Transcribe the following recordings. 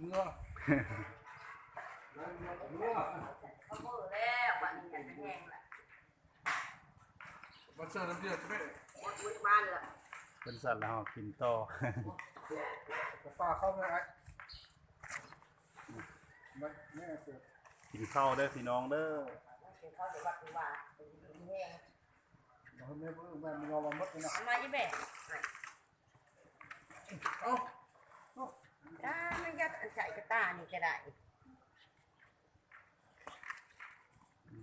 ເມືອ ເມືອ ເຂົາເມືອແລ້ວ ບາດນີ້ຢາກຈະແຫ້ງລະ ມາເຊີນນ້ຳເດືອດແມ່ ໝົດມື້ບ້ານລະ ເພິ່ນສັ່ນລະເຮົາກິນຕໍ່ ກະປາເຂົ້າແມ່ ແມ່ ແມ່ເຊີນ ກິນເຂົ້າເດີພີ່ນ້ອງເດີ ກິນເຂົ້າເດີວັດວ່າ ແມ່ ແມ່ ແມ່ ແມ່ ເອົາມາຢູ່ແມ່ ເອົາ ອ່າ ມັນຢາກໃສ່ກະຕ່ານີ້ກະໄດ້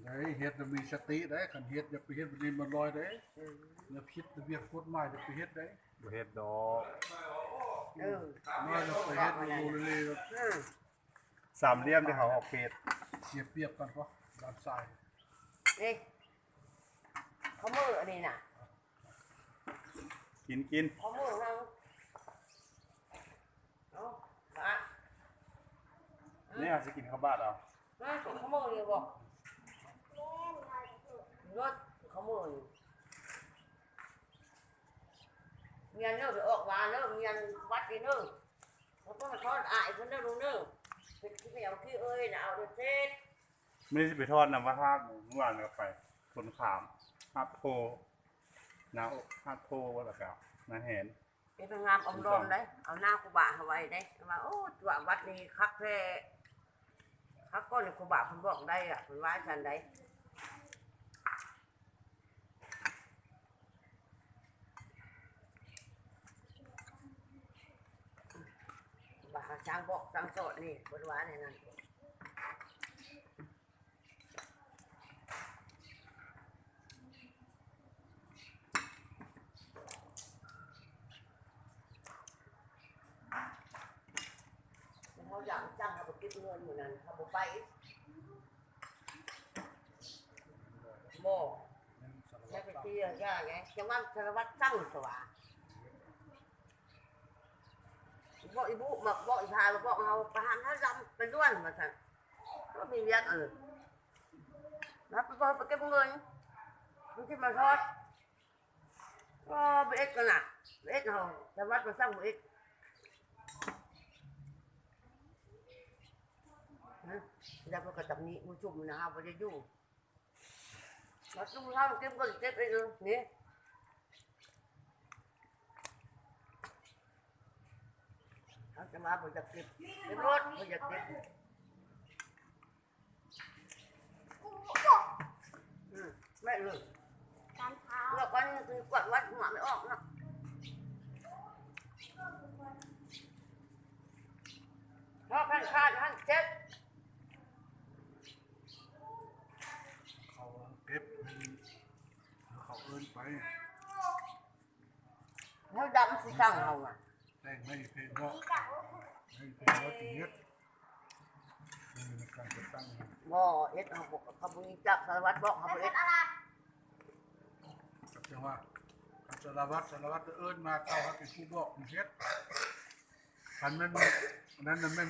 ໄດ້ເຮັດແລ້ວມີສະຕິໄດ໋ ຄັນເຮັດຢ່າໄປເຮັດແບບນີ້ມັນລອຍເດ້ ອືມ ຢ່າຜິດລະບຽບກົດໝາຍ ຢ່າໄປເຮັດໄດ໋ ບໍ່ເຮັດດອກ ເອີ ນ້ອຍລະໄປເຮັດໂລເລ ອືມ ສາມຫຼ່ຽມທີ່ເຂົາອອກເຂດ ເສຍປຽບກັນເພາະດ້ານຊ້າຍ ເອີ ເຂົາມື້ອັນນີ້ນະ ກິນ ກິນ ເຂົາມື້ເຮົາ ເອົາ ບາດ ນີ້ເຮົາຊິກິນເຂົ້າບາດເອົາ ມາກິນເຂົ້າມື້ນີ້ບໍ່ ລົດເຂົ້າມື້ນີ້ ມຽນເດີ ໄປອອກວາເດີ ມຽນວັດນີ້ເດີ ບໍ່ຕ້ອງມາທອດອ້າຍເພິ່ນເດີລູກເດີ ເຮັດຄືແນວຄືເອີຍນະ ເອົາໂດດເສດ ມື້ນີ້ຊິໄປທອດນຳວັດທາດ ມື້ວານກະໄປ ຄົນຂາມ ຫາດໂພ ນາ ຫາດໂພ ແລ້ວກະນາແຮນ ເຮັດໃຫ້ງາມອ້ອມດອມໄດ໋ ເອົາໜ້າຄູບາເຮົາໄວ້ໄດ໋ ວ່າ ໂອ້ ຕົວະວັດນີ້ຄັກແທ້ ຄັກກ່ອນ ຄູບາເພິ່ນບອກໄດ້ອະ ເພິ່ນວ່າຊັ້ນໄດ໋ ບາດຊ່າງບອກຊ່າງສອນນີ້ ເພິ່ນວ່າແນວນັ້ນ. ເຮົາຢາກຈັງ ເຮົາໄປເກັບເງິນມື້ນັ້ນ ເຮົາບໍ່ໄປ ບໍ່ ແລ້ວໄປເທີ່ຍວຢ່າແຫຼະ ຈັງວ່າສາລະວັດສັ່ງສະຫວາ ບອກອີບຸ ມາບອກອີພາ ບອກເຮົາ ປະຫານເຮົາດຳໄປດ້ວນ ວ່າຊັ້ນ. ບໍ່ມີວຽກ ເອີ ແລ້ວໄປບອກໄປເກັບເງິນ ມັນຊິມາທອດ ກໍບໍ່ເອັດກັນນະ ບໍ່ເອັດເຮົາ ແຕ່ວັດມັນສັ່ງບໍ່ເອັດ ແລ້ວເພິ່ນກໍຕຳໜິໝູ່ຊຸມນະ ເຮົາບໍ່ໄດ້ຢູ່ ມາຈຸ່ມເຮົາເກັບເງິນເກັບເອງນີ້ ເຮົາຈະມາບໍ່ຢາກເກັບ ເກັບລົດ ບໍ່ຢາກເກັບ ອືມ ແມ່ນເລີຍ ການພາ ເມື່ອກ່ອນຄືກວດວັດຫົວໄມ່ອອກເນາະ ເພາະຄັນຂາດຫັ້ນເຈັບ ເຂົາເກັບ ເຂົາເອີ້ນໄປ ເຮົາດຳຊິສັ່ງເຮົາວ່າ ແຕ່ງໃຫ້ເພງເນາະ ໃຫ້ເພງເນາະ ຊິເຮັດ ເອີ ໃນການຈັດຕັ້ງ ບໍ່ເຮັດ ເຮົາບໍ່ ເຂົາບໍ່ຮູ້ຈັກ ສາລະວັດບອກເຮົາບໍ່ເຮັດ ຈັກຈັ່ງວ່າ ສາລະວັດ ສາລະວັດເອີ້ນມາ ເຈົ້າເຮົາເປັນຜູ້ບອກຜູ້ເຮັດ ຄັນແມ່ນ ອັນນັ້ນນະແມ່ນ